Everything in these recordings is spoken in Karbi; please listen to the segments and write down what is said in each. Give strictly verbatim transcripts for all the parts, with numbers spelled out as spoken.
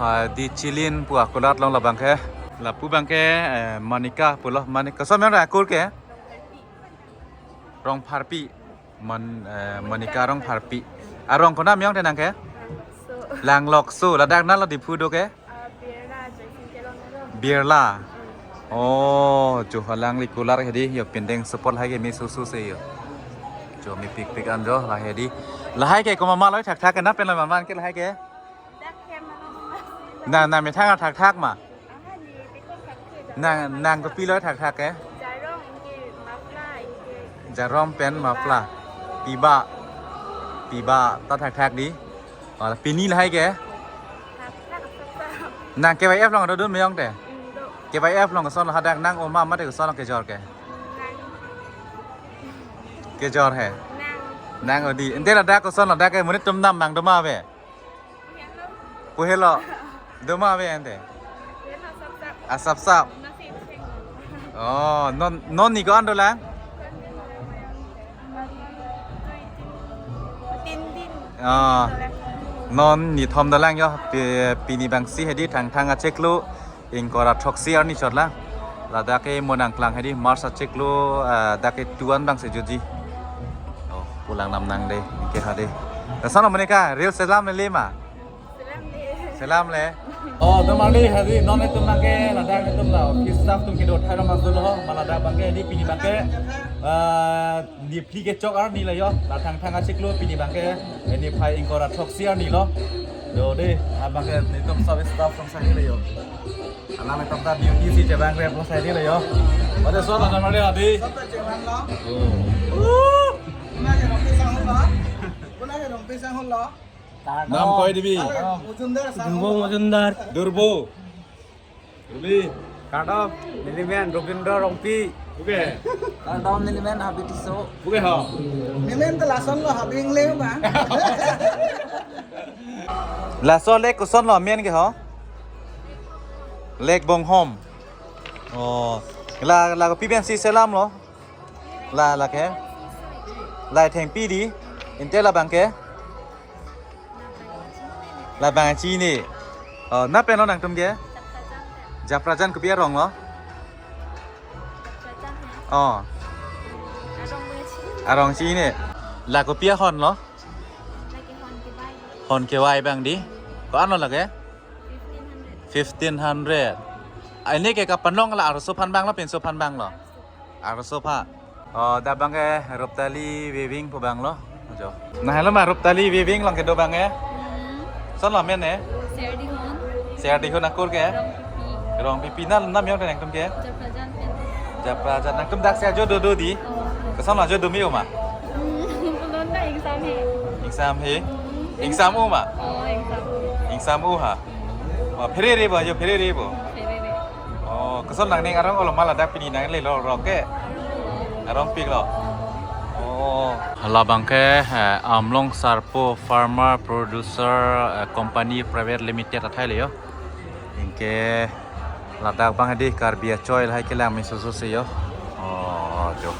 Ah, di Chilin pu akulat along labang ke. Lapu abang ke, eh, Monica pulo. Monica, koson amiyong akur ke? Rongpharpi. Mon-, eh, Monica Rongpharpi. Arong konat amiyong te nang ke? Langlokso. Langlokso. Ladak nalo Diphu do ke? Ah, Birla, Joyce Inkelong Arong. Birla. Mm. Oh, jo halangli kular hedi, jo pindeng support lahai ke me susu se jo. Jo mepikpik an jo lahai hedi. Lahai ke komat ma loi thakthak ke, nang pen loi man man ke lahai ke? Dak ke malam mas. Nang, nang methang thakthak ma? Aha ni, beko thakthak. Nang, nang kopi loi thakthak ke? Jarong ingke, mafla ingke. Jarong pen mafla. Piba. Piba ta thakthak di. Oh, pini lahai ke? Thakthak, thakthak. Nang K Y F along dodun amiyong te? Mm, do. K Y F along koson lo hadak nang oma mate koson lo kejor ke? Nang. Kejor he? Nang. Nang odi. Ante ladak koson ladak ke monit atum dam nang doma ave? Pu helo. Pu helo. Doma ave ante? Pu helo sapsap. Asapsap. Masih sing. Oh, non, non ni ko-an dolang? Tin din. Ah, non nithom dolang jo, pi-, pini abang si hedi Thangthang achiklo ingkoi ra throksi arni chot lang. Ladak ke mo nangklang hedi March achiklo, ah, dak ke tuan abang si jutji. Oh, pulang nam nang de, ingke ha de. Koson lo Monica, reel selam le ma? Selam le. Selam le. Oh, teman ni hedi non itum abang ke, ladak itum la office staff atum kedo thai ram mas dolo, ma ladak abang ke hedi pini abang ke, ah, Niphli kechok arni lo jo, la Thangthang achiklo pini abang ke, niphai ingkoi ra throksi arni lo. Jo de, abang ke netum sab staff atum sai lo jo. Alam netum ta duty si chevang rep lo sai lo jo. Pada suara nama dia adi. Sab ta chevang lo. Oh. Kuna ke rompi sang lo. Kuna ke rompi sang lo. Nam koi dibi? Mojumdar sang. Durbo Mojumdar. Durbo. Ruli. Kardom, neli men Robindra Rongpi. Oke. Kardom, neli men Habi Tisso. Oke, ha. Neli men ta lason lo, Habi ingle ma. Laso lake koson lo amen ke ho? Lake Bonghom. Oh, la, la kopi pen si selam lo? La, la ke? La thengpi di. Ante labang ke? Labang chini. Oh, nang pen lo nangtum ke? Japrajan kopi arong lo? Oh. Arong chini. La kopi ahon lo? Hon kevai abang di. Ko-an lo lake? Fifteen hundred. Ah, ini ke kapanong la arloso aphan abang lo, pinso aphan abang lo? Arloso aphan. Oh, dak abang ke Ruptali Weaving pu abang lo. Jo. Nang helo ma Ruptali Weaving along kedo abang ke? Hmm. Koson lo amen ke? Serdihun. Serdihun akur ke? Rongpipi. Rongpipi. Nang, nang miyong nangtum ke? Japrajan pen. Japrajan. Nangtum dak si ajo dodo di? Oh. Koson lo ajo domi ma? Hmm, belum dah ingsam he. Ingsam he? Hmm. Ingsam u ma? Oh, ingsam u. Ingsam u ha? Hmm. Wah, pherere bo, ajo pherere bo? Pherere. Oh, koson nangning arong olo ma ladak pini nangle lo rok ke? Arongpik lo. Oh. Labang ke, eh, Amlong Sarpo Farmer Producer, eh, Company Private Limited athai le jo. Ingke ladak abang di Karbi achoi lahai kelang me susu si jo. Oh, jo.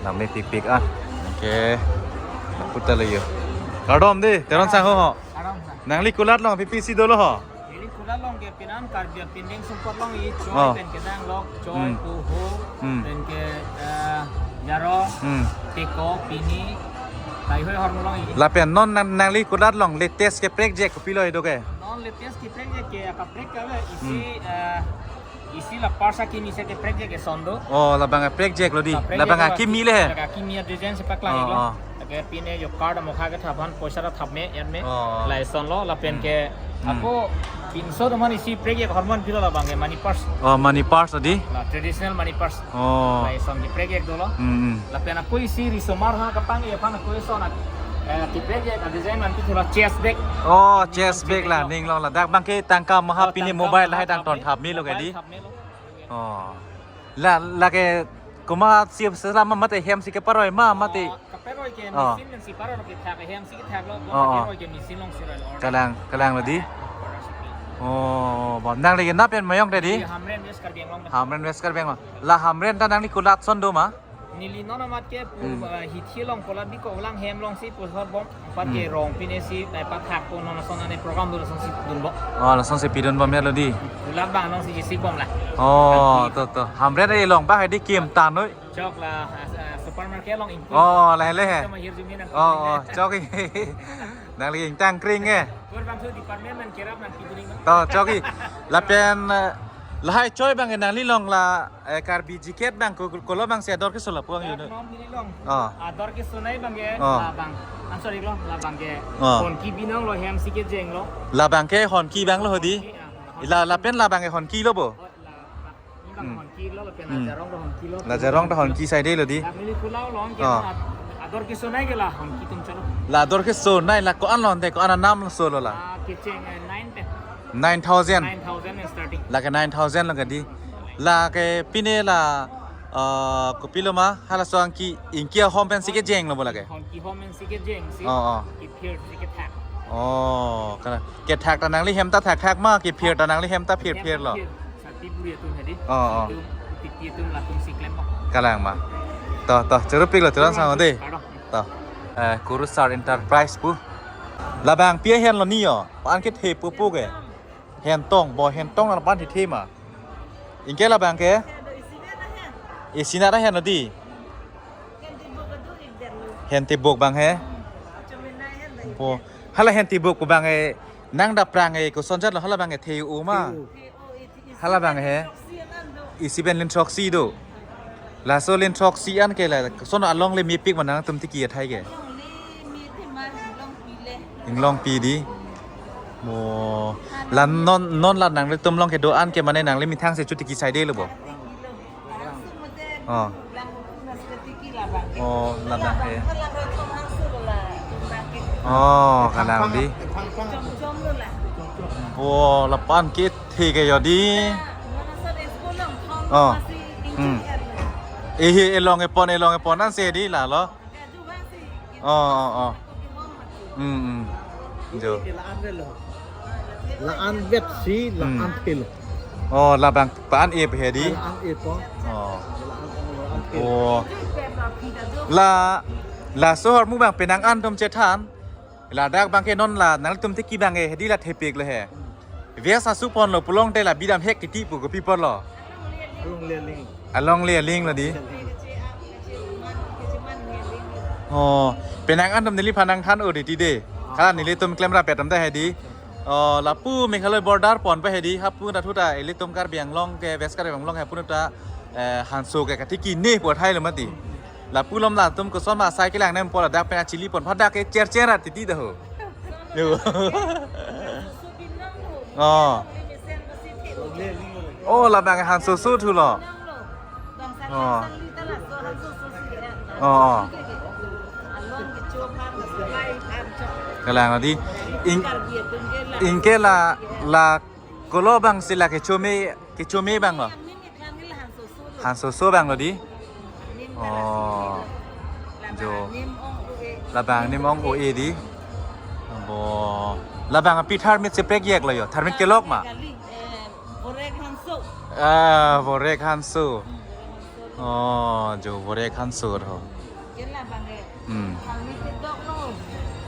Nang mepikpik an. Ingke puta le jo. Kardom di, Teron sang ho ho. Kardom sang. Nangli kulat along pipi si dolo ho? Neli kulat along ke pinan Karbi apindeng sumpot along i choi. Oh. Pen kedang lok, choi, hmm, kuho, hmm, pen ke, eh, jarong, hmm, teko, pini, kaihoi ahormu along i. Lapen non nang, nangli kulat along latest keprek je kopi lo ido ke? Non latest keprek je ke akaprek ke ave isi, hmm, eh, isi la parsa kimi si keprek je ke sondo. Oh, labang kaprek je lo di. Kaprek je labang ke akimi le he. Labang akimi a design si paklang, oh, lo. Oh. Lake pine jo card amokha kethap aphan poisa ta thap me, yan me. Oh. Lason lo, lapen, hmm, ke, hmm, ako pinso teman isi prek je ahormu pilo labang ke money purse. Oh, money purse di? La traditional money purse. Oh. Lason keprek je dolo. Hmm, hmm. Lapen ako isi risomar ha kapang aphan ako ison, eh, keprek je design man pi thula chest bag. Oh, chest bag la, ning lo ladak abang ke tangka maha, oh, pine tangka mobile maha lahai dang thap ton me, thap me lo ke di? Mobile thap me lo. Oh. La, lake komat si selam ma mate hem si keparoi ma mate. Oh, kaparoi ke, oh, machine si paroi lo kethak, hem si kethak lo, oh, oh, kaparoi ke machine along si roi lo. Kalang, kalang lo di. Oh, bom nangli ke nang pen miyong te di? Di Hamren West Karbi Anglong. Hamren West Karbi Anglong. La Hamren ta nangli kulat ason do ma? Neli non amat ke pu, Hmm. ah, hithi along kola biko lang hem alongsi pu hot bom. Amat ke Hmm. rong pine si, eh, pathak po non ason ane program dun asonsi dun bom. Oh, lasonsi pidun bom ya lo di. Pu labang alongsi jisik bom la. Oh, to, to. Hamret along bang hedi kim tan noi. Chok la, ah, ah, supermarket along ingkoi. Oh, la hele he. Sama hirjumi nang. Oh, oh, chok. Nangli ingtang kring eh. Kur bang su department man kerap nang pidun bang. To, chok. Lapen, eh, lahai choi bang nangli along la, eh, Karbi jacket bang ko, kolo bang si ador keso lapu ang yun. Non neli along. Oh. Ador keso nai bang ke, Oh. labang. I'm sorry lo, labang ke. Oh. Honki binong lo hem si kejeng lo. Labang ke honki bang lo hedi. Honki, ah, honki. La, lapen labang ke honki lo bo. Oh, la, la, ni bang Hmm. honki lo, lapen Hmm. la jarong do honki lo. La jarong do honki side lo di. La neli pulau lo, ke Oh. ad-, ador keso nai ke la honki atum chalo. La ador keso nai la ko-an lo de, ko-an anam lo so lo la. Ah, kecheng, eh, nine pen. Nine thousand. Nine thousand and starting. Lake nine thousand lo ke di. Lake pine la, uh, kopilo ma, halaso angki, ingki ahom pen si kejeng lo bo lake. Honki hom pen si kejeng si. Oh, oh. Kephir si kethak. Oh, kala. Kethak ta nangli hem ta thakthak ma, kephir ta nangli hem ta phirphir lo. Kephir. Sati buri atum hedi. Oh, oh. Atum, titi atum latum si klem bom. Kalang ma. To, to, choro pik lo, choro sang de. Kardom. To. Eh, Kurusar Enterprise pu. Labang pi ahem lo ni yo. Pan kethe pupu ke. Hentong, bo hentong na pan tithe ma. Ingke labang ke? Isi nat ahem lo di. Hentibuk bang he? Bo, hala hentibuk bang he, nang daprang he, koson jat lo hala bang he, the-u ma. Hala bang he. Isi pen lin throksi do. Laso lin throksi an ke la, son along le mepik ma nangtum tiki athai ke. Inglongpi di. Mo, la non, non la nanglitum along kedo-an ke mane nangli methang si chuti kisai de lo bo. Oh. Oh, labang he. Oh, kalang di. Bo, lapan kethe ke yo di. Oh. Hmm. Ehe, elong epon, elong epon an si di la lo. Oh, oh, oh. Hmm, hmm. Jo. La-an vet si, la-an Hmm. thelo. Oh, labang pan e he di. La-an e po. Oh. La-an, la-an thelo. Oh. La, laso ahormu bang penang an atum chethan. Ladak bang ke non la nangtum tiki bang he di la thepik lo he. Vest asu pon lo pulote la bidam hek titi pu kopi apor lo. Along le aling. Along le aling lo di. Oh, penang an atum neliphan nangthan o di ti de. Hala nelitum klemrap pen atum ta he di. Oh, lapu Meghalaya border pon pa he di. Hapu ta thu ta ilitum Karbi Anglong ke, West Karbi Anglong he pu ta, eh, hanso ke katiki ne pu athai lo mati. Lapu lom latum koson ma sai kelang nem pu ladak pen achili pon phadak ke cher cher rat titi dah ho. Yo. Oh. Oh, labang hanso so thu lo. Oh. Oh, oh. Kalang di. Ing-, ingke la, la kolo bang si la kecho me, kecho me bang lo. Hanso so bang lo di. Oh. Jo. Labang nim ong o e di. Bo. Labang api tharmit si pek yek lo yo. Tharmit kelok ma. Borek hanso. Ah, borek hanso. Oh, jo borek hanso ho. Hmm. Tharmit kedok lo.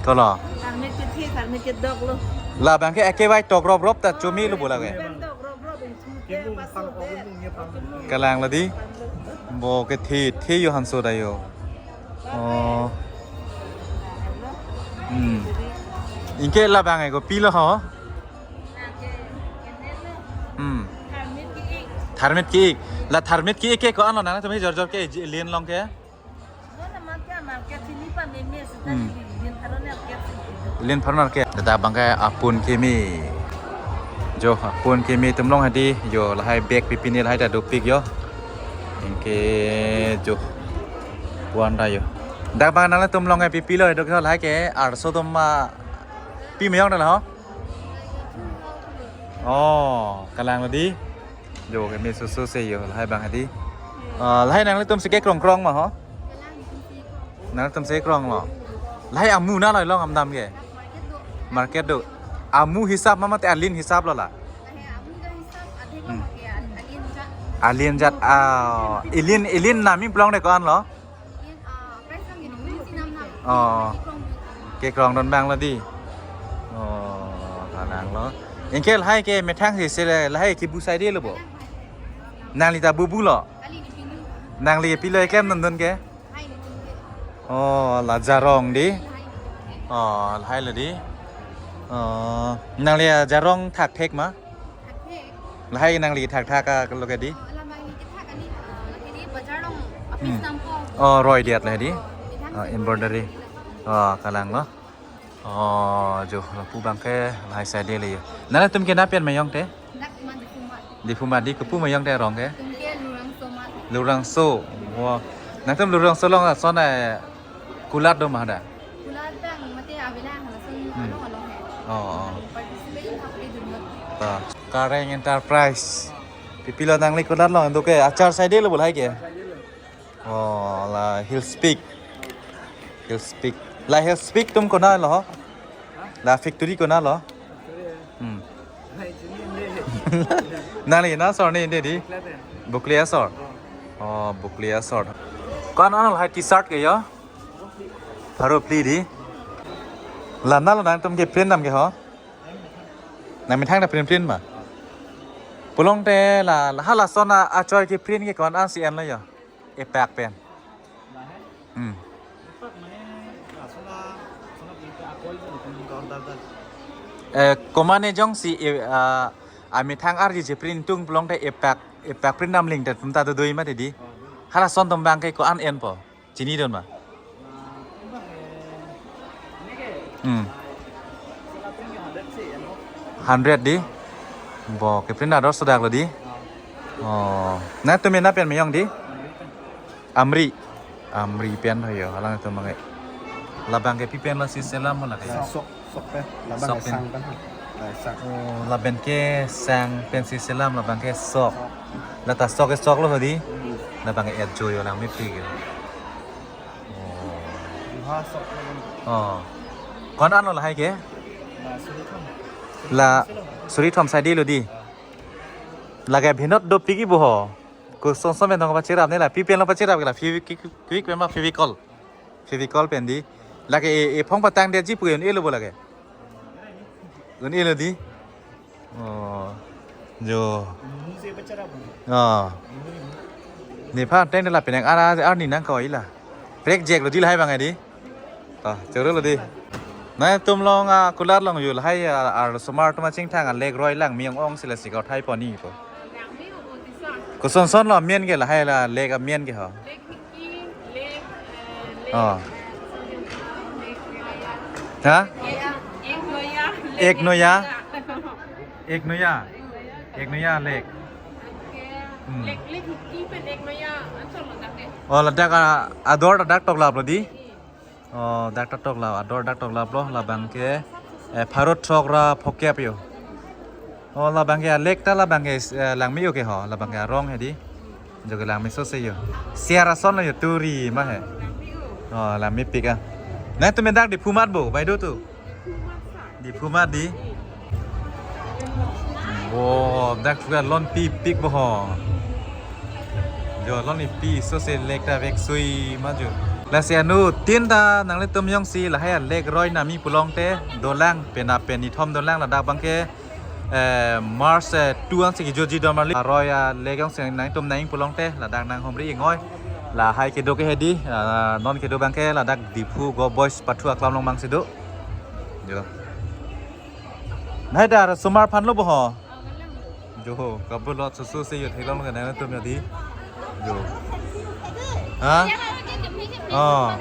Tolo. Tharmit kethe, tharmit kedok lo. Labang ke eke vai tok rop rop ta chumi lo bola ke. Kalang lo di. Bo kethe, the yo hanso da yo. Oh. Hmm. Ingke labang e kopi lo ho. Hmm. Tharmit ki-ik. La tharmit ki-ik ke ko-an lo nangtum he jor jor ke lin along ke. Hmm. Lin pharnar ke. Dak bang ke apun keme. Jo apun keme atum along hedi yo lahai bag pipine lahai ta dopik yo. Ingke jo puan ta yo. Dak bang nangtum along ke pipi lo dok yo lahai ke arso atum ma pi meyong ta lo ho. Oh, kalang lo di. Jo keme soso si yo lahai bang hedi. Ah, lahai nanglitum si kekrong krong ma ho. Nanglitum si krong lo. Lahai amu na lo long amdam ke. Market do. Amu hisap ma mate alin hisap lo la. Hmm. Alin jat, ah, ilin, ilin nami plong de ko-an lo. Oh. Kekrong don abang lo dei. Oh, kalang lo. Anke lahai ke methang si se lahai kebu saidelo bo. Nangli ta bubu lo. Nangli pilo eklem dundun ke. Oh, la jarong dei. Oh, lahai lo dei. Oh, nangli jarong thakthek ma? Lahai nangli thakthak a lo ke dei. Oh, roi diat lahai dei. Oh, embroidery. Oh, kalang lo. Oh, jo, lapu abang ke lahai saidelo. Nangtum ke na pen ma jong te? Dak ma Diphu ma. Diphu ma dei, kopu ma jong te arong ke? Tum ke Lurangso ma. Lurangso. Wow. Nangtum Lurangso along ason, eh, kulat do ma hadak? Kulat abang mate avelang halason along along he. Oh, oh. Participate in hapde dunmat. Ta. Kareng Enterprise. Pipilo nangli kulat along, do ke achar saidelo bo lahai ke? Oh, la Hills Peak. Hills Peak. La Hills Peak atum konat lo ho? La factory konat lo? Hmm. Nangli na asor ne dei? Bukli asor. Oh, Bukli asor. Ko-an an lahai T-shirt ke jo? Pharo phli dei. La na lo nangtum ke print dam ke ho? Nangmethang ta print print ma? Pulote la, la halason achoi ke print ke ko-an an si enlo jo? Epak pen. Hmm. Eh, komane jongsi, eh, ah, amethang arje je print tung pulote epak, epak print dam ling ta tum ta do doi mati dei. Halason atum abang ke ko-an enpo? Chini don ma? Hmm. Hundred dei. Bo, ke print ador sodak lo dei. Oh. Nangtum na pen ma jong dei? Amri. Amri pen ho jo, alanglitum abang ke. Labang ke pi pen lo si selam mo la ke? Sok, sok pen. Labang sok ke pen. Sang pen. Lai sang. Oh, labang ke sang pen si selam, labang ke sok. Sok. La ta sok ke sok lo ho dei. Hmm. Labang ke et jo jo lang mepik jo. Oh. Duha sok lo. Oh. Ko-an an lo lahai ke? La suri thom. La suri thom saidelo dei. Lake bhinot dopik ibo ho. Koson son pen nangpachirap ne la. Pi pen lo pachirap ke la? Fevi-, ki-, ki-, kwik pen ma Fevicol. Fevicol pen dei. Lake e, ephong patangdetji pu un-elo bo lake. Un-elo dei. Oh. Jo. Oh. Nephan teng la pen ara arni nangkoi la. Prek jek lo dei lahai abang dei. Ta, choro lo dei. Nangtum along, ah, kulat along jo lahai, ah, arsomar atum achingthang a lake roi langme ong-ong si lasi kauthai ponji po. Koson son lo amen ke lahai la lake amen ke ho? Oh. Ha? Ek Noya? Ek Noya? Ek Noya Lake. Hmm. Oh, ladak, ah, ador dak toklap lo dei. Oh, dak ta toklap, ador dak toklap lo, labang ke, eh, pharo throk ra phokep jo. Oh, labang ke a lake ta labang ke, eh, langme jo ke ho, labang ke arong he dei. Jo ke langme sose jo. Siar ason lo jo, turi ma he. Oh, langmepik a. Nangtum dak Diphu mat bo, bai do tu. Diphu mat dei. Bo, dak juga lonpi pik bo ho. Jo lonpi sose lake ta veksui ma jo. Lasi anuttin ta nanglitum jongsi lahai a lake roi nangji pulote dolang, penap pen nithom dolang, ladak abang ke, eh, March, eh, two ansi kejutji don marli. Roi a lake jongsi nangtum nangji pulote ladak nanghumri ingoi. Lahai kedo ke he dei, ah, non kedo abang ke ladak Diphu Govt Boys Pathu aklam along abang si do. Jo. Lahai ta arsomar aphan lo bo ho. Jo, kabulot susu si jo theklong ke nangtum jo dei. Jo. Ha? Oh.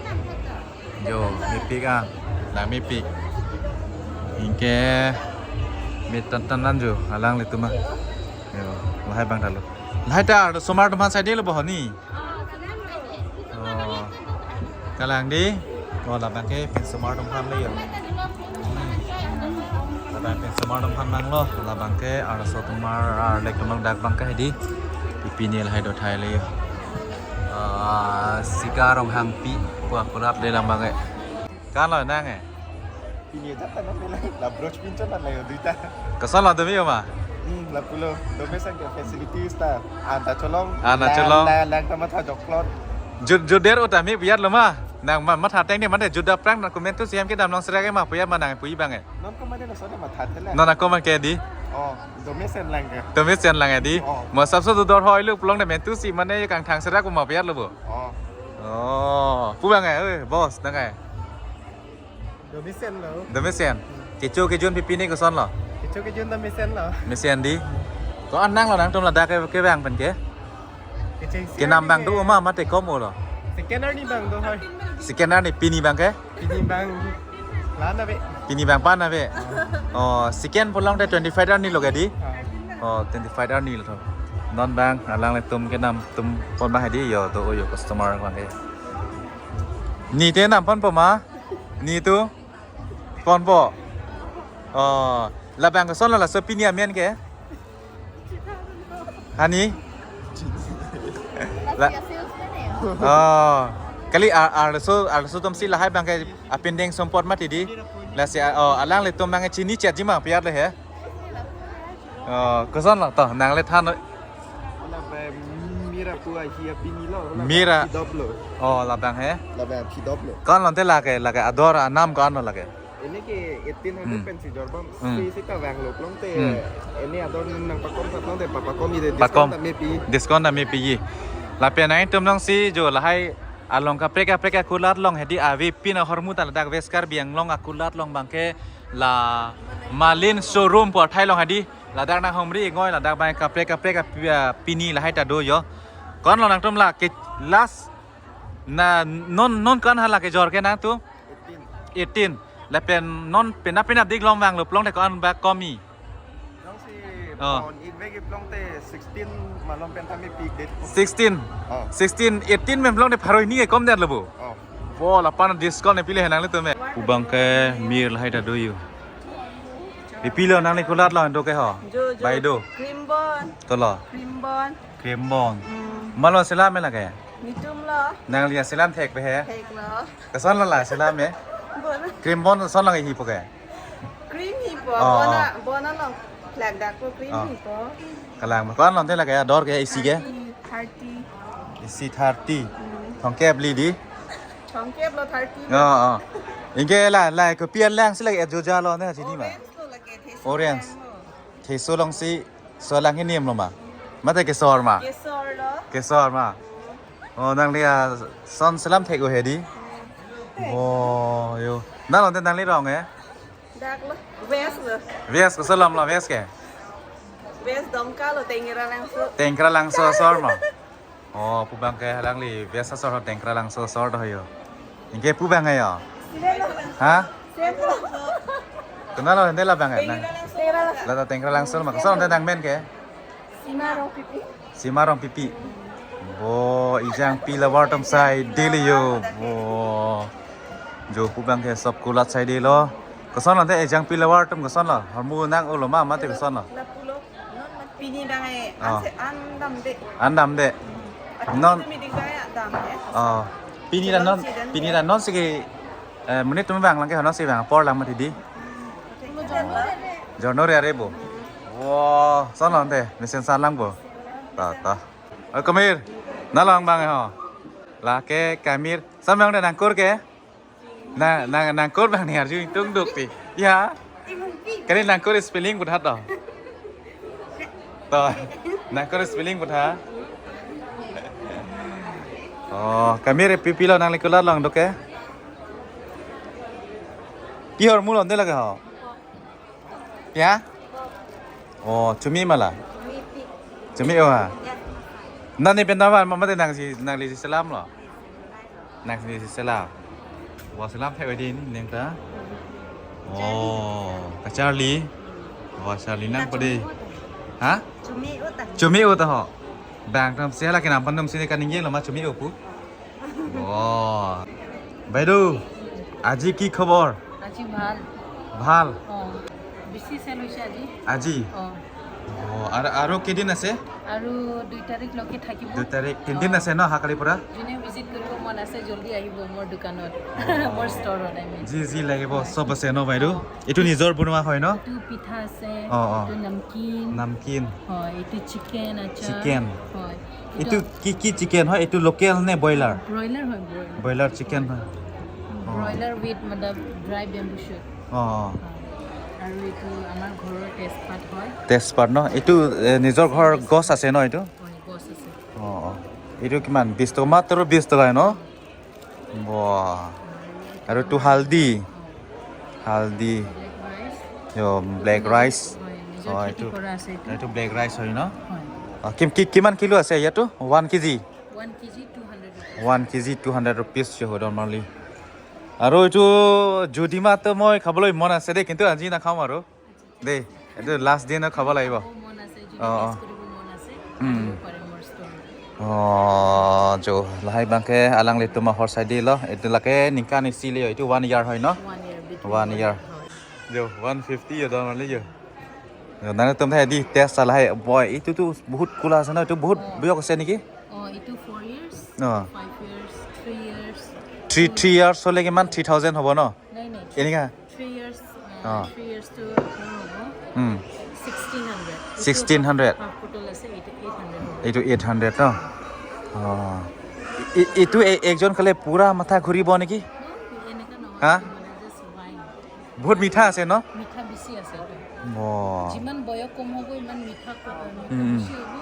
Jo, mepik a. Langmepik. Anke me tan tan an jo, alanglitum a. Jo, lahai abang ta lo. Lahai ta arsomar atum aphan saidelo bo ho ni. Oh. Kalang dei. Oh, labang ke pinsomar atum aphan le jo. Hmm. Labang pinsomar atum aphan abang lo. Labang ke arloso atum ar, ar lake atum dak abang ke he dei. Pipine lahai dothai le jo. Ah, Siga Ronghangpi pu akurap le lang abang ke. Kan lo nang eh. Pine jat ta non nang la brooch pinchon nang la jo duita. Koson lo dome jo ma? Hmm, lapulo. Dome sang ke facilities ta. Anta cholong. Anta cholong. Lang, lang, lang ta matha joklot. Jur, jur der uta me biar lo ma. Nang ma, matha teng de mate juda prang nang komantu si hem kedam long sera ke ma puya ma nang puji abang ke. Non ko mate laso de matha thela. Non ako man ke di. Oh, domesen lang ke. Domesen lang ke di. Oh. Mo sabso do dor hoi lo pulang de mentu si mane kangthang sera ko ma puya lo bo. Oh. Oh, pu abang ke, eh, boss nang ke. Domesen lo. Domesen. Kecho kejun pipi ni koson lo. Kecho kejun ta mesen lo. Mesen di. Ko-an nang lo nangtum ladak ke ke abang pen ke. Kenam abang do ma mate kom lo. Second arni abang do hoi. Second arni pini abang ke? Pini abang la-an ave. Pini abang pa-an ave. Oh, second pulang te twenty five arni lo ke di. Oh, twenty five arni lo. Non abang alanglitum kenam tum pon abang hedi yo to yo customer abang ke. Ni te nam ponpo ma? Ni tu? Ponpo. Oh, labang koson lo laso pini amen ke? Hani? La. Oh. Kali ar arso arso atum si lahai abang ke apindeng sumpot mati di. Lasi oh alanglitum abang ke chini chetji ma piat le he. Oh, koson lo to nang le than. Mira pu ahi apini lo. Mira. Pidop lo. Oh, labang he. Labang pidop lo. Ko-an lo te lake lake ador anam ko-an lo lake. Ini ke eighteen hundred hmm. Pensi jorbam hmm. Si si ta vang lo plong te hmm. Ini ador nang pakom ta plong te papakom ide discount ta mepi. Discount ta mepi. Lapen nangtum nang si jo lahai along kaprek kaprek akulat along hedi ave pin ahormu ta ladak West Karbi Anglong akulat along abang ke la Malin showroom pu athai along hedi. Ladak nang humri ingoi ladak abang kaprek kaprek api- apini lahai ta do yo. Ko-an lo nangtum la ke last na non non ko-an hala kejor ke nangtum? Eighteen. Lapen non pena pena dik long vang lo plong te ko-an ba komi. Long si oh. Pon in vegi plong te sixteen malom pen tami peak date. Sixteen. Oh. Sixteen, eighteen men plong te pharo hini ke kom det lo bo. Oh. Bo lapen discount ne pile henang le tume. Pu abang ke mir lahai ta do yo. Ipi lo nangli kulat lo do ke ho. Jo, jo. Bai do. Cream bon. To lo. Cream bon. Cream bon. Hmm. Malo selam me lake. Nitum lo. Nangli selam thek pe he. Thek lo. Koson lo la selam me. Bon. Cream bon koson lo hi po ke. Cream hi po. Oh, bona oh. Bona lo. Plak dak po cream oh. Hi po. Kalang ko-an lo te lake ador ke isi ke. Thirty. Thirty. Isi thirty. Hmm. Thongkep li di. Thongkep lo thirty. Oh, oh. Ingke la la ko pian lang si lake joja lo ne chini ma. Orange. Theso along si so lang hini lo ma. Mate kesor ma. Kesor lo. Kesor ma. Oh nangli ason selam thek o hedi. Oh yo. Nang lo te nangli rong eh. Dak lo. West lo. West ko selam lo West ke. West Dongka lo Tengkra Langso. Tengkra Langso asor ma. Oh, pu abang ke alangli West asor ho Tengkra Langso asor do yo. Ingke pu abang yo. Ha? Kenal lo hende labang nang. Lata Tengkra Langso ma. Koson te nang men ke? Sima Rongpipi. Sima Rongpipi. Bo ejang pi lavar atum sai dele yo. Bo. Jo pu abang ke sop kulat sai delo. Koson lo te ejang pi lavar atum koson lo. Hormu nang ulo ma mate koson lo. Lapulo. Pini dang eh, oh. Anse an damde. An damde. Hmm. Non. Pini dang eh, dam eh. Oh. Pini dang non, pini dang non sige, eh, menit tum bang lang ke hono si bang por lang mati di. Jorno re are bo. Wow, son lang te, mesen san lang bo. Ta ta. Oh, kamir. Nalang bang eh ho. Lake kamir. Samang de nangkur ke? Na na nangkur bang ni arju ingtung duk ti. Ya. Kali nangkur spelling buthat to. To. Nangkur spelling butha. Oh, kamir pipi lo nangli kulat long duk ke. Pi hormu lo nde lake ho. Ya? Oh, chumi mala. Chumi o ha. Nani pen nama mama te nangsi nangli si selam lo. Nangli si selam. Wa selam thek wedin neng ta. Oh, kacharli. Wa charli nang pade. Ha? Chumi uta. Chumi uta ho. Bang tam se la kenam pan tam sini kaningje lo ma chumi upu. Oh. বাইদেউ, আজি কি খবৰ? আজি ভাল। ভাল? অ। বেছি চেল হৈছে আজি। আজি? অ। অ, আৰু, আৰু কেইদিন আছে? আৰু দুই তাৰিখলৈকে থাকিব। দুই তাৰিখ, তিনিদিন অ। আছে ন, অহাকালিৰ পৰা? যোনে ভিজিট কৰিব মন আছে, জল্দি আহিব মোৰ দোকানত। অ। মোৰ ষ্টৰত, I mean। যি, যি লাগিব, হয়। চব আছে ন, বাইদেউ? অ। এইটো নিজৰ বনোৱা হয় ন? এইটো পিঠা আছে, অ, অ। এইটো নামকিন। নামকিন। হয়, এইটো চিকেন আচাৰ। চিকেন। হয়। এইটো কি, কি চিকেন হয়? এইটো লোকেল নে ব্ৰইলাৰ? ব্ৰইলাৰ হয়, ব্ৰইলাৰ। ব্ৰইলাৰ চিকেন হয়। ব্ৰইলাৰ উইথ, মতলব, ড্ৰাই বেম্বু শ্বুট। অ। আৰু এইটো আমাৰ ঘৰৰ তেজপাত হয়। তেজপাত ন? এইটো, এ, নিজৰ ঘৰৰ গছ আছে ন এইটো? হয়, গছ আছে। অ, অ। এইটো কিমান? বিশ টকা, মাত্ৰ বিশ টকাই ন? বাহ। আৰু এইটো হালদি। হালদি। Black rice. য়ো, ব্লেক ৰাইচ। হয়, নিজৰ অ, খেতি এইটো, কৰা আছে এইটো। এইটো ব্লেক ৰাইচ হয় ন? হয়। অ, কি, কি, কিমান কিলো আছে ইয়াতো? One KG? One KG two hundred rupees. One KG two hundred rupees য়ো, হদন মালি। আৰু এইটো জুদিমাটো মই খাবলৈ মন আছে দেই, কিন্তু আজি নাখাম আৰু। দেই, এইটো লাষ্ট দিনা খাব লাগিব। খাব মন আছে, যদি অ, অ। টেষ্ট কৰিব মন আছে, উম। আহিব পাৰে মোৰ ষ্ট'ৰত। অ, jo, lahai abangke alanglitum ahormu sai dilo, এইটো lake ningkan isi le, এইটো ওৱান ইয়াৰ হয় ন? One year, between one one year. Year হয়। Jo, ওৱান ফিফটি য়ো, dam le য়ো। Jo, nangtum tha di test lahai, boy, এইটোতো বহুত ক'লা আছে ন, এইটো বহুত অ। বয়স আছে নেকি? অ, এইটো ফ'ৰ ইয়াৰ্ছ, অ। Five years, three years. Three, three years হ'লে কিমান? থ্ৰী থাউজেণ্ড হ'ব ন? নাই, নাই। এনেকা? থ্ৰী ইয়াৰ্ছ, অ। থ্ৰী ইয়াৰ্ছটো আপোনাৰ হ'ব উম। Sixteen hundred. Sixteen hundred. Half bottle আছে, এইটো এইট হাণ্ড্ৰেড হ'ব। এইটো এইট হাণ্ড্ৰেড ন? অ। এ-, এইটো এ-, একজন খালে পুৰা মাথা ঘূৰিব নেকি? উম, এনেকা নহয়, হা? এইটো মানে জাষ্ট ৱাইন। বহুত মিঠা আছে ন? মিঠা বেছি আছে এইটো। অ। যিমান বয়স কম হ'ব, ইমান মিঠা ক-, মিঠা উম, উম। বেছি হ'ব।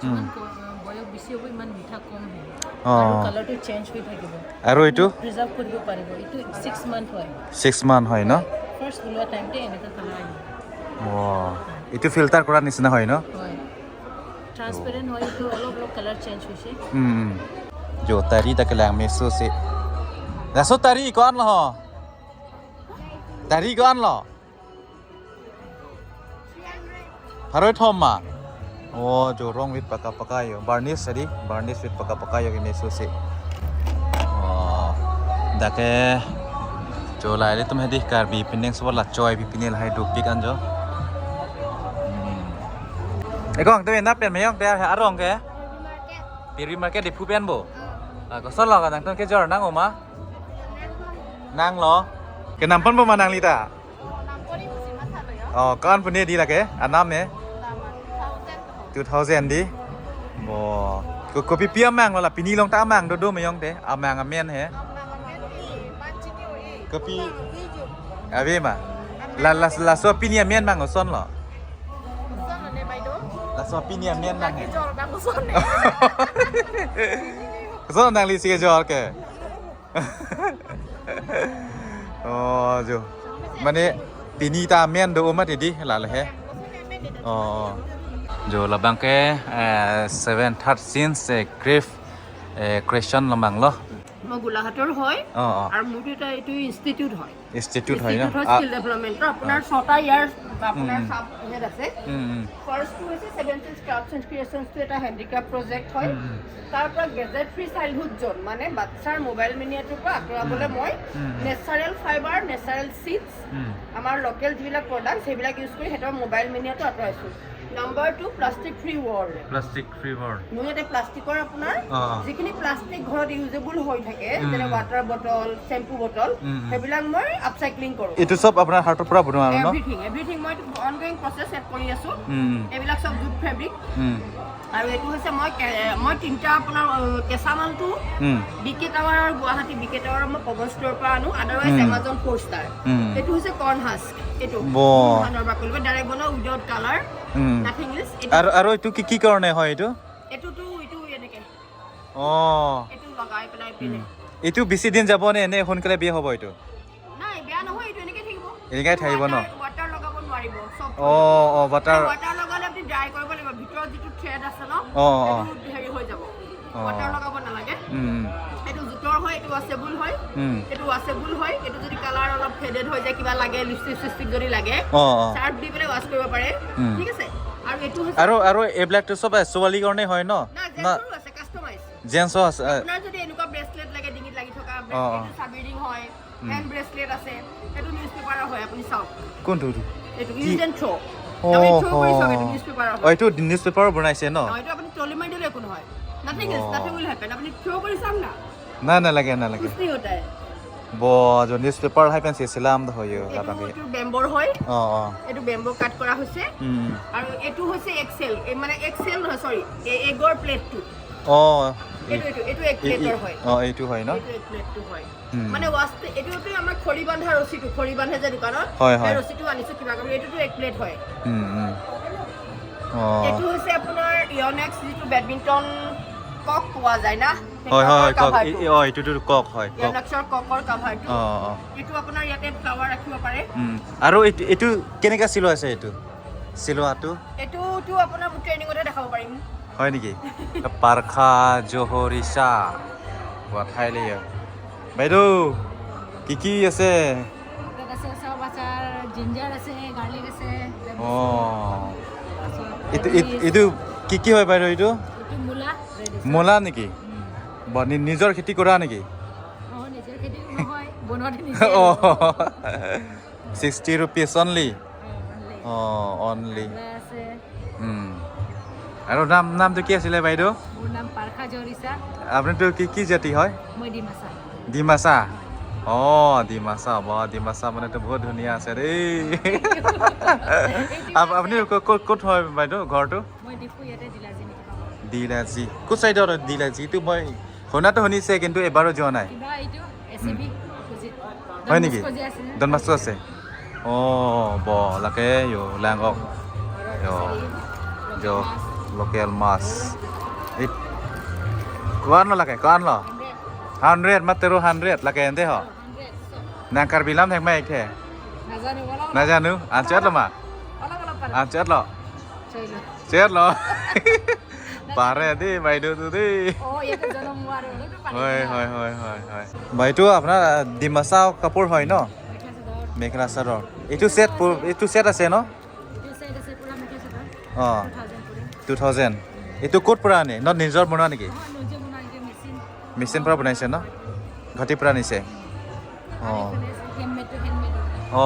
যিমান উম। ক-, বয়স বেছি হ'ব, ইমান মিঠা কম হ'ব। অ। আৰু কালাৰটো চেঞ্জ হৈ থাকিব। আৰু এইটো? প্ৰিজাৰ্ভ কৰিব পাৰিব। এইটো ছিক্স মান্থ হয়। ছিক্স মান্থ হয় ন? ফাৰ্ষ্ট ওলোৱা টাইমতে এনেকুৱা কালাৰ আহিব। অ। এইটো ফিল্টাৰ কৰা নিচিনা হয় ন? হয়। ট্ৰান্সপেৰেণ্ট হয়, এইটো অলপ অলপ কালাৰ চেঞ্জ হৈছে। উম, উম। Jo, tari ta kelang meso si. Laso tari ko-an lo ho? Tari ko-an lo? Pharo kethom ma? O, jo, rong with paka paka yo. Varnish adi, varnish with paka paka yo ke meso si. O, dak ke jo lahai ilitum hedi Karbi pining so la choi pi pini lahai dopik an jo. Hmm. Ekong, tumi nangpen ma yong te arong ke? Pirvi market Diphu pen bo. Ah, koson lo ka nangtum kejor nang-o ma? Nanglo. Kenam ponpo ma nangli ta? O, ko-an pu ne di lake? Anam ne? Two thousand di. Bo. Ko, kopi pi amang lo la pini long ta amang dodo ma yong te. Amang amen he. Kopi? Ave ma. La, la, laso pini amen mang koson lo? Laso pini amen mang he. Koson nangli si kejor ke? O, jo. Mane pini ta amen do-o ma tidi lale he. O, o. Jo labang ke, eh, seven third sense, eh, craft, eh, creation labang lo. মই গোলাঘাটৰ হয়। অ, অ। আৰু মোৰতো এটা এইটো ইনষ্টিটিউট হয়। ইনষ্টিটিউট হয় ন? ইনষ্টিটিউট হয় আ- স্কিল ডেভেলপমেণ্টৰ। আপোনাৰ আ- ছটা ইয়াৰ আপোনাৰ উম, উম। চাব হেড আছে। উম, উম। ফাৰ্ষ্টটো হৈছে ছেভেন চেন্স ক্ৰাফ্টছ এণ্ড ক্ৰিয়েশ্যনছটো এটা হেণ্ডিক্ৰাফ্ট প্ৰজেক্ট হয়। উম, উম। তাৰ পৰা গেজেট ফ্ৰী চাইল্ডহুড জ'ন, মানে বাচ্ছাৰ মোবাইল মেনিয়াটোৰ পৰা আঁতৰাবলৈ উম। মই উম, উম। নেচাৰেল ফাইবাৰ, নেচাৰেল চিডছ, উম। আমাৰ লোকেল যিবিলাক প্ৰডাক্টছ সেইবিলাক ইউজ কৰি সিহঁতৰ মোবাইল মেনিয়াটো আঁতৰাইছোঁ। Number two, plastic free world. Plastic free world. মোৰ ইয়াতে প্লাষ্টিকৰ আপোনাৰ অ, অ। যিখিনি প্লাষ্টিক ঘৰত ইউজেবল হৈ থাকে, উম, যেনে উম। ৱাটাৰ বটল, চেম্পু বটল, উম, উম। সেইবিলাক মই আপচাইক্লিং কৰোঁ। এইটো চব আপোনাৰ হাতৰ পৰা বনোৱা আৰু ন? এভৰিথিং, এভৰিথিং মই অনগয়িং প্ৰচেছ ইয়াত কৰি আছোঁ। উম, উম। এইবিলাক চব জুট ফেব্ৰিক। উম। আৰু এইটো হৈছে মই কে-, মই তিনিটা আপোনাৰ, অ, কেঁচা মালটো উম। বি কে টাৱাৰ আৰু গুৱাহাটী বি কে টাৱাৰৰ মই পৱন ষ্ট'ৰৰ পৰা আনো, আদাৰৱাইজ উম। Amazon four star. উম। এইটো হৈছে কৰ্ণ হাস্ক, এইটো ব- ধানৰ বাকলিৰ পৰা ডাইৰেক্ট বনাওঁ, without colour, um. Nothing is. এইটো আৰু, আৰু এইটো কি, কি কাৰণে হয় এইটো? এইটোতো, এইটো এনেকে অ। এইটো লগাই পেলাই উম। পিনে। এইটো বেছি দিন যাব নে এনে সোনকালে বেয়া হ'ব এইটো? নাই, বেয়া নহয়, এইটো এনেকে থাকিব। এনেকে থাকিব ন? ৱাটাৰ, ৱাটাৰ লগাব নোৱাৰিব, চব অ, অ, ৱাটাৰ। ৱাটাৰ লগালে আপুনি ড্ৰাই কৰিব লাগিব, ভিতৰত যিটো থ্ৰেড আছে ন, অ, অ। সেইটো হেৰি হৈ যাব। অ। ৱাটাৰ লগাব নালাগে। উম, উম। এইটো জুটৰ হয়, এইটো ৱাছেবল হয়। উম। এইটো ৱাছেবল হয়, এইটো যদি কালাৰ অলপ ফেডেড হৈ যায়, কিবা লাগে, লিপষ্টিক চিপষ্টিক যদি লাগে, অ, অ। চাৰ্ফ দি পেলাই ৱাছ কৰিব পাৰে। উম। ঠিক আছে? আৰু এইটো হৈছে আৰু, আৰু এইবিলাকতো চব ছোৱালীৰ কাৰণে হয় ন? না, না। জেন্টছৰো আছে, কাষ্টমাইজ। জেন্টছৰ আছে, এ। আপোনাৰ যদি এনেকুৱা ব্ৰেচলেট লাগে, ডিঙিত লাগি থকা অ, অ। ব্ৰেচলেট, এইটো চাবি ৰিং হয়, উম। হেণ্ড ব্ৰেচলেট আছে, এইটো নিউজ পেপাৰৰ হয়, আপুনি চাওক। কোনটো এইটো? এইটো কি? Use and throw'. অ, আপুনি থ্ৰ' কৰি চাওক, এইটো অ। নিউজ পেপাৰৰ অ, হয়। এইটো নিউজ পেপাৰ বনাইছে ন? অ, এইটো আপুনি তলি মাৰি দিলে একো নহয়। Nothing is, O. Nothing will happen. আপুনি থ্ৰ' কৰি চাওক না। না, নালাগে, নালাগে। কুছ নেহি হোতা হে। ব, jo news paper lahai pen si selam do hoyo, এইটো, labang ke। এইটো বেম্ব'ৰ হয়। অ, অ। এইটো বেম্ব' কাট কৰা হৈছে। উম, উম। আৰু এইটো হৈছে এগ চেল, এই মানে এগ চেল নহয়, চৰি, এই এগৰ প্লেটটো। অ। এইটো এইটো এইটো এক প্লেটৰ হয়। অ, এইটো হয় ন? এইটো এক প্লেটটো হয়। উম। মানে ৱাষ্ট, এইটোতো আমাৰ খৰি বন্ধা ৰছীটো, খৰি বান্ধে যে দোকানত, হয়, সেই হয়। ৰছীটো আনিছো কিবা কৰি, এইটোতো এক প্লেট হয়। উম, উম। অ। এইটো হৈছে আপোনাৰ ইয়নেক্স যিটো বেডমিণ্টন কক পোৱা যায় না, সেই হয়, হয়, ককৰ হয়, কক। কাভাৰটো। এই, অ, এইটোতো কক হয়, কক। ইয়নেক্সৰ ককৰ কাভাৰটো। অ, অ। এইটো আপোনাৰ ইয়াতে ফ্লাৱাৰ ৰাখিব পাৰে। উম। আৰু এইটো, এইটো কেনেকা চিলোৱা আছে এইটো? চিলোৱাটো? এইটোতো আপোনাৰ মোৰ ট্ৰেইনিঙতে দেখাব পাৰিম। হয় নেকি? পাৰখা জহৰিচা। ৱাথাই লেয়া। বাইদেউ, কি কি আছে? তাত আছে চব আচাৰ, জিঞ্জাৰ আছে, গাৰ্লিক আছে, অ। তাৰপিছত এইটো, এইটো, এইটো কি কি হয় বাইদেউ এইটো? এইটো মূলা, red আছে। মূলা নেকি? উম। বা নি-, নিজৰ খেতি কৰা নেকি? অ, নিজৰ খেতি নহয়, বনোৱাতে নিজে। অ। আৰু। Sixty rupees only? অ, only। অ, only। আমলা আছে। উম। আৰু নাম, নামটো কি আছিলে বাইদেউ? মোৰ নাম পাৰখা জহৰিচা। আপুনিতো কি, কি জাতি হয়? মই ডিমাচা। ডিমাচা? অ, ডিমাচা। বা, ডিমাচা মানেতো বহুত ধুনীয়া আছে দেই। এইটো আপ-, আছে। আপুনি ক'ত, ক'ত, ক'ত হয় বাইদেউ ঘৰটো? মই ডিফু, ইয়াতে ডিলাজি নেকি পাব। ডিলাজি। কোন চাইডত হয় ডিলাজি? এইটো মই শুনাটো শুনিছে, কিন্তু এবাৰো যোৱা নাই। কিবা এইটো এছ এ বি উম। অপজিট। হয় নেকি? ডন বস্কো যে আছে ন? ডন বস্কো আছে? অ, ব, lake yo, lang ok. Yo, yo, local মাছ। এই, ko-an lo lake, ko-an lo? Hundred, matro hundred, lake ente ho. Nang Karbi lam thek mai the? Najanu, wala wala. Najanu, anchot lo ma? Wala wala para. Anchot lo? Choi lo. Chair ল। পাৰে দেই বাইদেউ তো দেই। অ, ইয়াতে জনম হোৱা আৰু, এইটো পানী হয়, দিয়া। হয়, হয়, হয়, হয়। বাইদেউ, আপোনাৰ, আহ, ডিমাচা কাপোৰ হয় ন? মেখেলা চাদৰ। মেখেলা চাদৰ। এইটো ছেট পু-, এইটো ছেট আছে ন? এইটো ছেট আছে, পুৰা মেখেলা চাদৰ। অ। টু থাউজেণ্ড পৰে। Two thousand. এইটো ক'ত পৰা আনে? ন নিজৰ বনোৱা নেকি? অ, নিজে বনোৱা, নিজে মেচিন। মেচিন পৰা বনাইছে ন? গুৱাহাটীৰ পৰা আনিছে? অ। আৰু এইফালে আছে, হেণ্ডমেডটো হেণ্ডমেড। অ,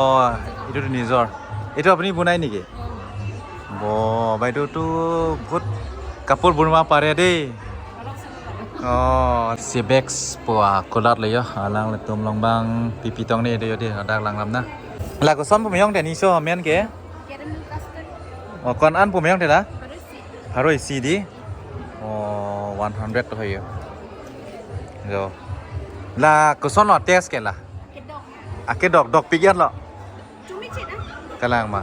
এইটোতো নিজৰ। এইটো আপুনি বনাই নেকি? অ। ব, বাইদেউতো বহুত কাপোৰ বনোৱা পাৰে দেই। অলপ চলপ আৰু। অ, Cebex po akulat lo yo, alanglitum along abang pi pi tong ni do yo de, ladak lang lam na. La koson pu meyong de niso amen ke? Caramel custard. O, ko-an pu meyong de la? Pharo isi. Pharo isi di. O, one hundred to hoyo. Jo. La koson lo taste ke la? Kedok. Akedok, dokpik an lo. Chumi chena. Kalang ma.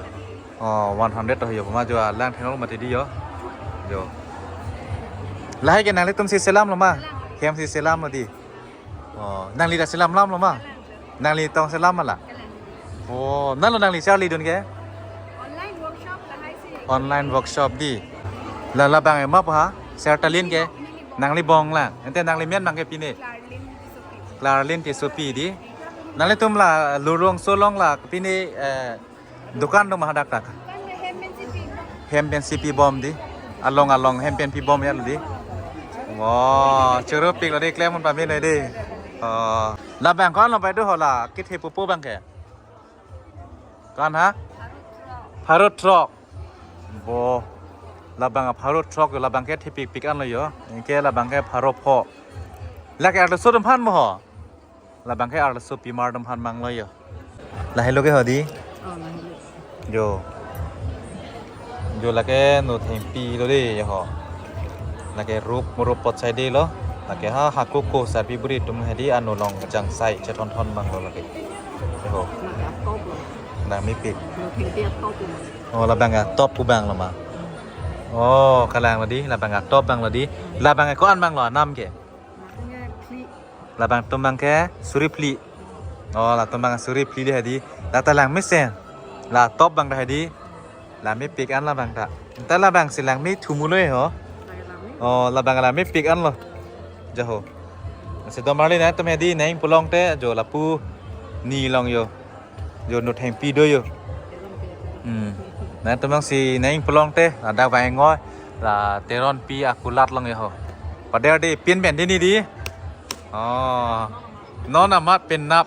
O, one hundred to hoyo ma jo, lang thenok mati di yo. Jo. Lahai ke nanglitum si selam lo ma? Selam. Hem si selam lo di. O, nangli ta selam lam lo ma? Selam. Nangli tong selam ma la? Selam. O, nalo nangli charlidun ke? Online workshop lahai si. Online workshop di. La labang ema pa ha? Sertalin ke? Nangli bong lang. Ente nangli men mang ke pine? Clarlin Tissopi. Clarlin Tissopi di. Nanglitum la Lurong Solong la pine, eh, dukan do ma hadak dak? Kan hem pen sipi. Hem pen sipi bom di. Along along hem pen pi bom ya di. Wow, choro pik lo di, klem un pame lo di. O, labang ko-an lo pai do ho la, kit-he pupo abang ke? Ko-an ha? Pharo throk. Bo, labang pharo throk, labang ke thepik pik an lo yo. Anke labang ke pharo pho. Lake arloso atum aphan mo ho. Labang ke arloso pimar atum aphan mang lo yo. Lahai lo ke ho di? O, lahai lo. Jo. Jo lake no thengpi lo de yo ho. Lake rup murup pot sai de lo. Lake ha haku ko sarpi buri atum hedi ano long jangsai chethon thon mang lo lake. Yo ho. Lake atop lo. Nang mepik. No thengpi atop lo. O, labang atop pu abang lo ma. O, kalang lo di, labang atop abang lo di. Labang ko-an abang lo anam ke? Labang atum abang ke suri phli. O, latum abang suri phli di hedi. La ta lang mesen. La atop abang ta hedi. La mepik an labang ta. Ta labang si lang me thumu lo ho. O, labang la mepik an lo. Jo ho. Si domar li nangtum hedi neng pulong te jo lapu ni long yo. Jo no thengpi do yo. Hmm. Nangtum abang si neng pulong te, ada vang ngoi, la Teronpi akulat long yo ho. Pader di pin pen di ni di. O. Non amat pen nap.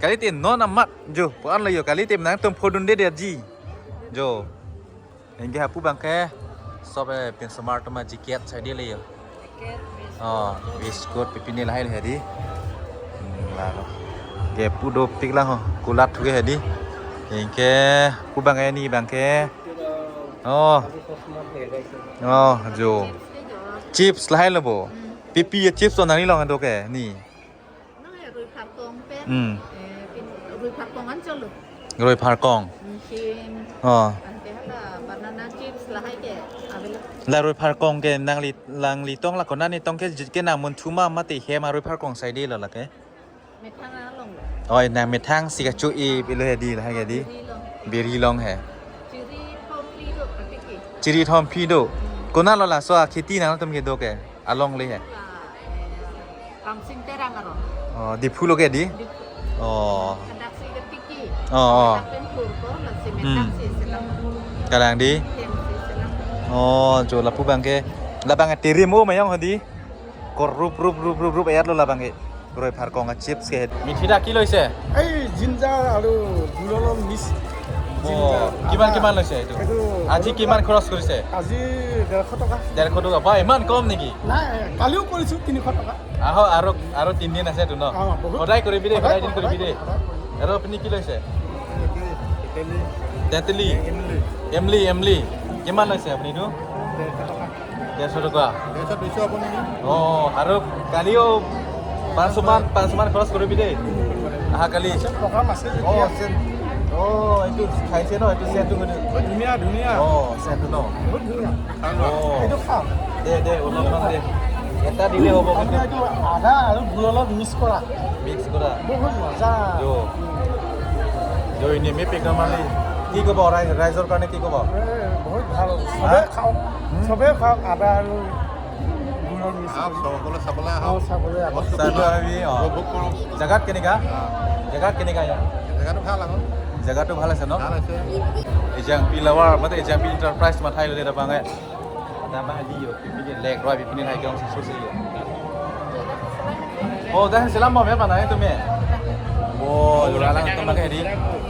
Kali te non amat jo, ko-an lo yo, kali te nangtum phodun de de ji. Jo. Anke hapu abang ke, sob, eh, pinsomar atum ajiket sai de le yo. Jacket, waistcoat. O, waistcoat pipine lahai le hedi. Hmm, la lo. Ke pu dopik lang ho, kulat thu ke hedi. Anke pu abang ke ni abang ke. O. O, jo. Chips lahai lo bo. Hmm. Pipi ya chips to nangli along do ke ni. Nang ya rui pharkong pen. Hmm. Eh, pin rui pharkong an cholo. Rui pharkong. Hmm, sim. Oh. Ante hala banana chips lahai ke available. La rui pharkong ke nangli, nangli tong la konat ni tong ke jit ke nang mun thuma mate hem arui pharkong saidelo lake. Methang along lo. Oi, nang methang si kachu-i pilo he di lahai ke di. Biri long. Biri long he. Chiri thom phli do, kati ke. Chiri thom phli do. Hmm. Konat lo laso akheti nangtum kedo ke. Along le he. La, eh, Kamsing Terang aro. Oh, Diphu lo ke di? Diphu. Oh. Hadak si ketiki. Oh, oh. Hadak pen pur ko, la si methang. Hmm. Si selam. Kalang di? Hem si selam. Oh, jo lapu abang ke. Labang atirim o mayong hadi. Kor rup rup rup rup rup ayat lo labang ke. Rui pharkong a chips ke. Mithi dak kilo ise? এই জিঞ্জাৰ আৰু গুললৰ mix. Oh, ginger. কিমান, আদা। কিমান লৈছে এইটো? এইটো আজি বহুত কিমান দাম। খৰচ কৰিছে? আজি ডেৰশ টকা। ডেৰশ টকা। বা, ইমান কম নেকি? নাই, কালিও কৰিছো তিনিশ টকা। আহক, আৰু, আৰু তিনিদিন আছে এইটো ন? অ, বহুত। সদায় কৰিবি দেই, সদায় সদায় দিন কৰিবি দেই। সদায় কৰিম। আৰু আপুনি কি লৈছে? তেতেলী। তেতেলী। এমলি। এমলি, এমলি। কিমান লৈছে আপুনি এইটো? ডেৰশ টকা। ডেৰশ টকা। ডেৰশ, দুইশ আপুনি। অ, আৰু কালিও পাঁচশ মান, পাঁচ শ মান খৰচ কৰিবি দেই। অহা কালি। আছে, প্ৰগ্ৰাম আছে অ, যেতিয়া। আছে। অ, এইটো খাইছে ন? এইটো চেণ্টটো হয়। বহুত ধুনীয়া, ধুনীয়া। অ, চেণ্টটো ন? বহুত ধুনীয়া। অ। এইটো খাওক। দে, দে, অলপমান দে। এটা দিলে হ'ব কিন্তু। আপোনাৰ এইটো আদা আৰু গুড় অলপ মিক্স কৰা। মিক্স কৰা। বহুত মজা। Jo. Jo, ini mepik normally. কি ক'ব ৰাই-, ৰাইজৰ কাৰণে কি ক'ব? এ, বহুত ভাল। হা? চবেই খাওক। হুম? চবেই খাওক, আদা আৰু গুড়ৰ মিশ্ৰণ। আহক, সকলোৱে চাবলৈ আহক। অ, চাবলৈ আহক। বস্তু চাবলৈ আহিবি, অ। উপভোগ কৰক। জেগাত কেনেকা? অ। জেগাত কেনেকা ইয়াত? জেগাটো ভাল আকৌ। জেগাটো ভাল আছে ন? ভাল আছে। Ejang pi lawar, mate ejang pi enterprise mathailo de dapange. Ada bang di yo, pipi de lek roi pipi ni hai kong susu yo. Oh, dah selam bom ya, mana itu me? Oh, yo lalang teman kayak di.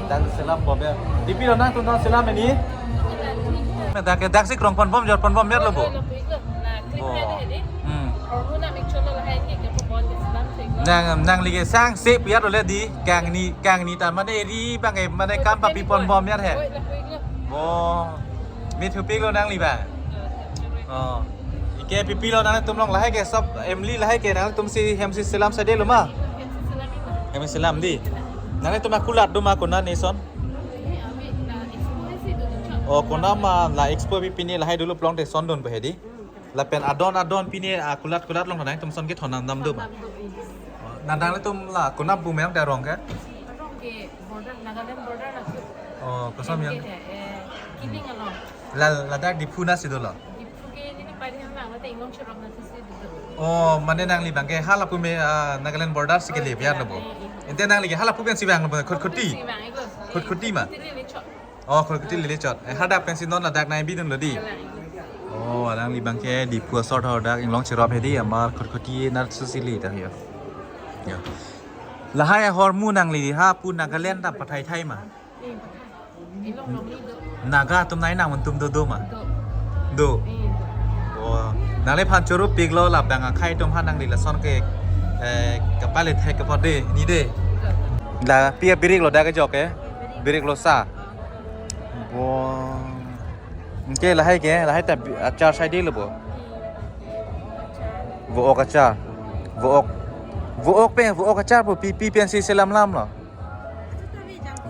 Dah selam bom ya. Pipi lo nangtum dah selam ini? Dak, dak si krong pon bom, jor pon bom ya lo bo. Oh. Hmm. Nang, nangli ke sang se piat lo le di, kangni, kangni ta mane ri bang ke mane kam papi pon bom ya he. Oh. Mithupik lo nangli ba. Oh. Ike pipi lo nangtum along lahai ke sob emli lahai ke nangtum si hem si selam saidelo ma? Hem si selam di. Nangtum akulat do ma konat ni son? Oh, konat ma la expo pi pini lahai dolo pulote son dun ba he di. Lapen adon adon pini akulat kulat along nangtum son kethon nam dam do ma? Nang nangtum la konat pu me-ong ta arong ke? Arong ke border, Nagaland border na su. Oh, koson yang? Ke he, eh, Kiling along. La, ladak Diphu na si dolo? Diphu ke neli pari hang nang, mate Inglong Cherop na si si dolo. Oh, mane nangli bang ke hala pu me, ah, Nagaland border si ke le biar lo bo. Eh, eh. Ente nangli ke hala pu pen si bang lo bo, Khotkhoti. Hala pu pen si bang, iklo. Khotkhoti ma? Khotkhoti le le chot. Oh, Khotkhoti le le chot. Eh, hadak pen si non ladak nai bidun lo di. Kalang. Oh, alangli bang ke Diphu asor thor dak Inglong Cherop he di, amar Khotkhoti na su si le ta yo. Yo. Lahai ahormu nangli ha pu Nagaland ta pathai thai ma? Eh, pathai. Inglong long ni do. Naga atum nai nang mun tum do do ma? Do. Do. Eh, do. Oh, nangliphan choro pik lo labang akhai atum ha nangli lason ke, eh, kapale thek kapot de ni de. Do, do. La pi abirik lo dak kejok ke? Birik lo sa. Bo. Anke lahai ke, lahai ta bi-, achar saidelo bo. Vo-ok achar. Vo-ok. Vo-ok pen, vo-ok achar pu pipi pen si selam lam lo.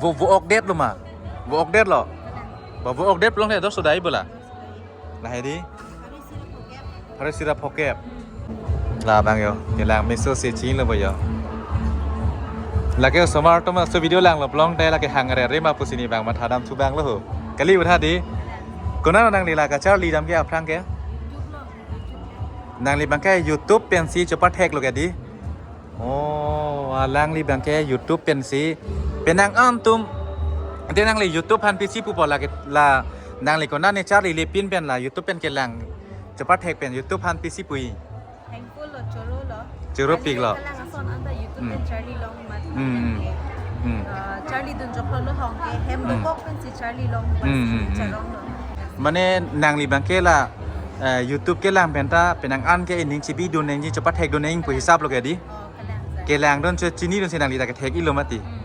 Vo, vo-ok det lo ma. Vo-ok det lo. Ba vo-ok det pulote do sodai bola. Lahai di. Hari sira phokep. Labang yo, kelang meso si chini lo bo yo. Lake osomar atum laso video langlo pulote lake hangre re ma pusi ni bang matha dam thu bang lo ho. Kali butha di. Konat nangli la kacharli dam ke aphrang ke? Nangli bang ke YouTube pen si chepathek lo ke di. Oh, alangli bang ke YouTube pen si. Penang an atum. Ante nangli YouTube aphan pisi pupo lake la nangli konat ne charlile pin pen la YouTube pen kelang. Chepathek pen YouTube aphan pisi pu-i. Thankful lo, choro lo. Choro pik lo. Ajir kalang ason anta YouTube pen charli long mat. Hmm, hmm. Hmm. Ah, charli dun joklo lo hong ke. Hem dokok pen si charli long mat. Hmm, hmm, hmm. Charong lo. Mane nangli bang ke la, eh, YouTube kelang pen ta penang an ke ining chibi dun nangji chepathek dun nang pu hisap lo ke di. Oh, kelang sa. Kelang dun che chini dun si nangli ta kethek-i lo mati. Hmm.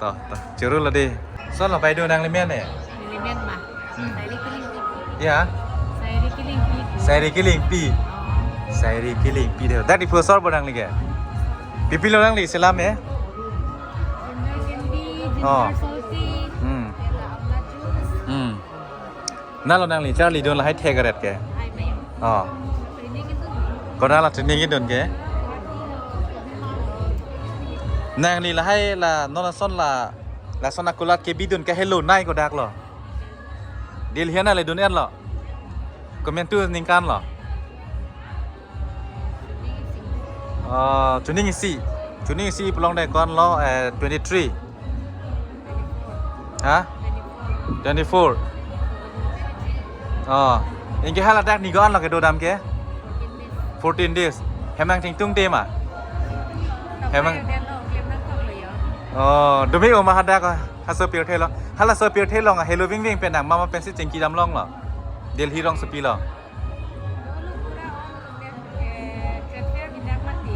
To, to, choro lo de. Son lo pai do nangli men e? Neli men ma. Hmm. Sairi Kilingpi. Ya. Sairi Kilingpi. Sairi Kilingpi. Oh. Sairi kiling pi de. Dak Diphu asor bo nangli ke? Pi pilo nangli selam eh? Ginger candy, ginger Oh. salty, Hmm. kela amla juice. Hmm. Nalo nangli charlidun lahai thek aret ke? Ai mayo. Oh. Training itu. Konat la training idun ke? Nangli lahai la non ason la, lason akulat kebidun ke helo nai kodak lo? Delhi an le dun-en lo? Komantu ningkan lo? Ah, chuning isi. Chuning isi pulote ko-an lo, eh, twenty-three. Ha? Twenty-four. Oh. Anke haladak ni ko-an lo kedo dam ke? Fourteen days. Hem nangchingtung te ma? Hem nang Oh, dumi uma hadak, ah, halaso pirthe lo. Halaso pirthe along, ah, helo vingving pen nang mama pensi chingki dam long lo. Delhi rongsopi lo.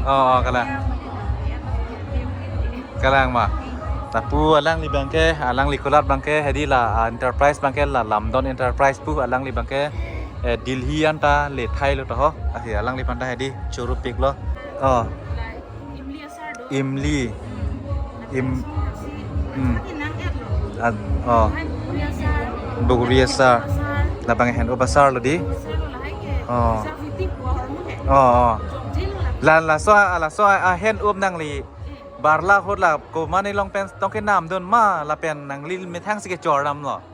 Oh, oh, kalang. Kalang ma. Lapu alangli abangke, alangli kulat abangke, hedi la, ah, enterprise abangke la, Lamdon Enterprise pu alangli abangke, eh, Delhi anta le thai lo to ho. Ahi alangliphan ta hedi choro pik lo. Oh. Imli. Im, hmm. Ad, oh. Buguri asar. Labang hen-up asar lo di. Oh. Oh, oh. La, laso, laso, ah, hen-up nangli. Barla ahut la komat along pen tong kenamdun ma lapen nangli methang si kechor dam lo.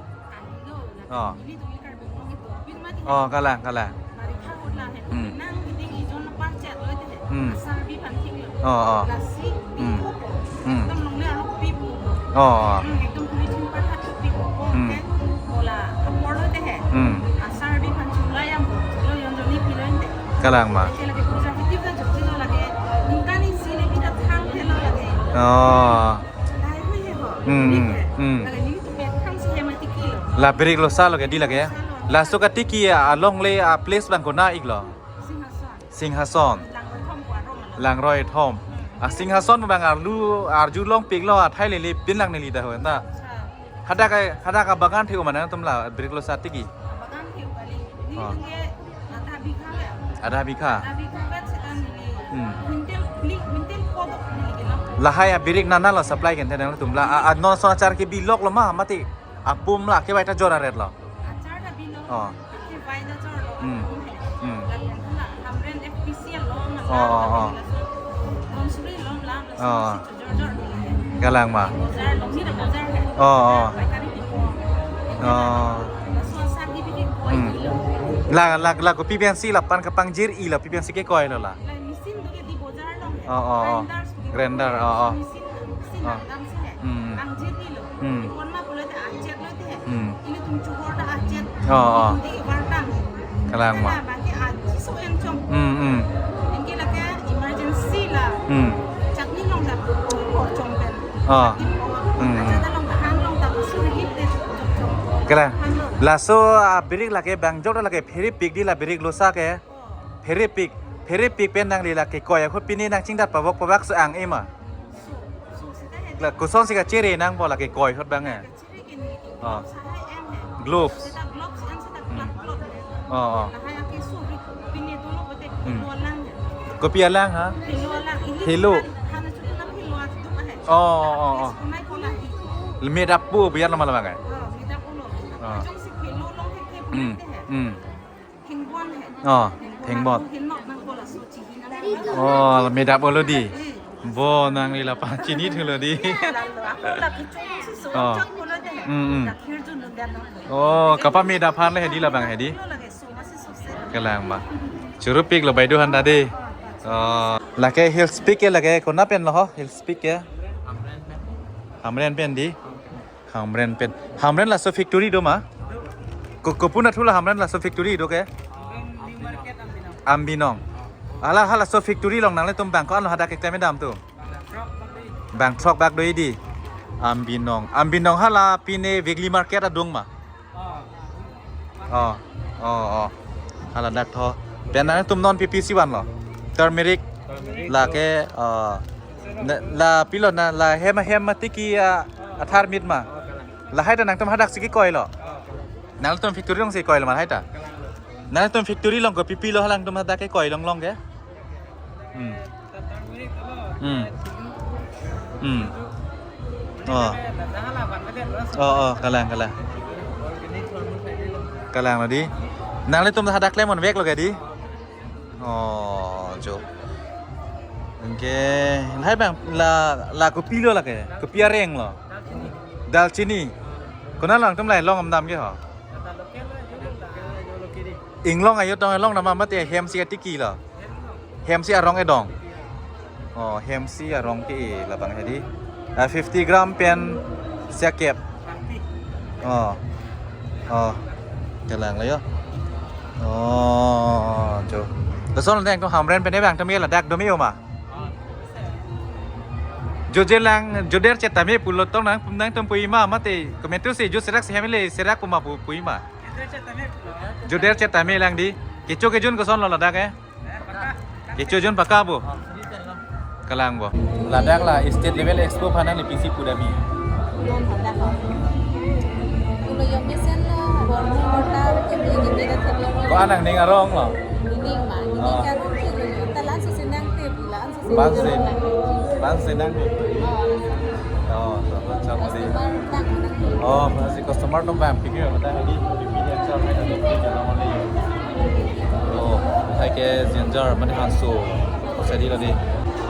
Oh. Oh, kalang, kalang. Hmm. Hmm. Oh, oh. Hmm. Oh, oh. Hmm. Hmm. Kalang ma. Oh. Hmm, hmm, hmm. La birik losa lo ke di lake. Laso katiki along le a place abang konat ik lo? Singhason. Langroi thom. A Singhason abang arlu arjulong pik lo, athai lele pin lang neli ta ho ta. Hadak, hadak abagan thek-o ma nangtum la birik losa tiki? Abagan thek-o kali. Oh. Adha bigha. Adha bigha. Adha bigha vet seta neli. Hmm. Quintal, beli quintal kodok neli kena. Lahai abirik nana lo supply kente nangtum la. A, a, non ason achar kebi lok lo ma mati. Apum la kevai ta jor aret lo. Achar ta bi lo. Oh. Kevai ta jor lo. Hmm. Hmm. Lapen la Hamren F P C lo man. Oh, oh, oh. Laso Donsuri lo la. Oh. Kalang ma. Oh, oh. Oh. Hmm. La, la, la kopi pensi lapu-an kapangjir-i lo, pi pensi kekoi lo la? Oh, oh, oh. Grinder, oh, oh. Oh. Hmm. Hmm. Oh, oh. Kalang ma. Hmm, hmm. Hmm. Oh. Hmm, hmm. Kalang. Laso abirik lake bang jok lake pherepik di la birik losa ke. Pherepik, pherepik pen nangli lake koi ahut pine nangchingdat pavok pavak so ang ema. La kosonsi kachere nangpo lake koi ahut abang eh. Oh. Gloves. Hmm. Oh, oh. Hmm. Kopi alang ha? Helo. Oh, oh, oh, oh. Made up pu biar lama lama kan? Oh. Hmm. Hmm. Oh, thengbon. Oh, made up lo di. Bo nangli lapu-an chini thulo di. Oh. Hmm, hmm. Oh, kapa made up aphan le hedi labang hedi. Kalang ma. Choro pik lo bai do han ta de. Oh, lake Hills Peak ke lake konat pen lo ho? Hills Peak ke? Hamren pen di. Hamren pen. Hamren laso factory do ma? Ko, kopi nathu la Hamren laso factory do ke? Ambinong. Hala, halaso factory along nanglitum bang ko-an lo hadak keklem dam tu? Bang throk bak do-i di. Ambinong. Ambinong hala pine weekly market adung ma? Oh, oh, oh. Hala dak tho. Pen nangtum non pi pisi van lo? Turmeric. Turmeric. Lake, oh. Ne, la pilo na, la hem hem mati ki, ah, athar mit ma. Lahai ta nangtum hadak si kekoi lo. Nangtum factory along si koi lo ma lahai ta. Nangtum factory along kopi pilo, halangtum hadak ke koi longlong ke? Hmm. Hmm. Hmm. Oh. Oh, oh, kalang, kalang. Kalang lo dei. Nanglitum hadak lemon vek lo ke dei? Oh, jo. Anke, lahai abang la, la kopi lo lake? Kopi areng lo? Dalchini. Konat alangtum lahai long amdam ke ho? Inglong ayo tong along nama mate hem si atiki lo. Hem si arong edong. Oh, hem si arong ke labang hedi. Ah, fifty gram pen siakep. Oh. Oh. Kalang lo yo. Oh, jo. Lason deng to Hamren pen abang temi ladak domi oma. Joder lang, joder chet tame pulo tong nang, nangtum pu ima mate, komentu si jo serak si hem le, serak pu ma pu, pu ima. Joder chet tame lang dei. Kecho kejun koson lo ladak ke? Kecho jun paka bo. Kalang bo. Ladak la state level expo aphan nangli pisi pudami. Non hadak ho. Ulo yo mesen lo, bormu mortar, kebili kebili thek lo. Ko-an nangning arong lo? Nining ma, nining, ah, karong ke lo yo. Ta la-an susi nangte pula, an susi nang. Ban se nang. Oh, to, to, chak mali. Customer bang, bang. Oh, masih customer atum bang pikir kata ini, ini yang chak, ini yang chak, ini yang chak. Oh, lahai ke Zinjar mane hanso. Ko sadi lagi.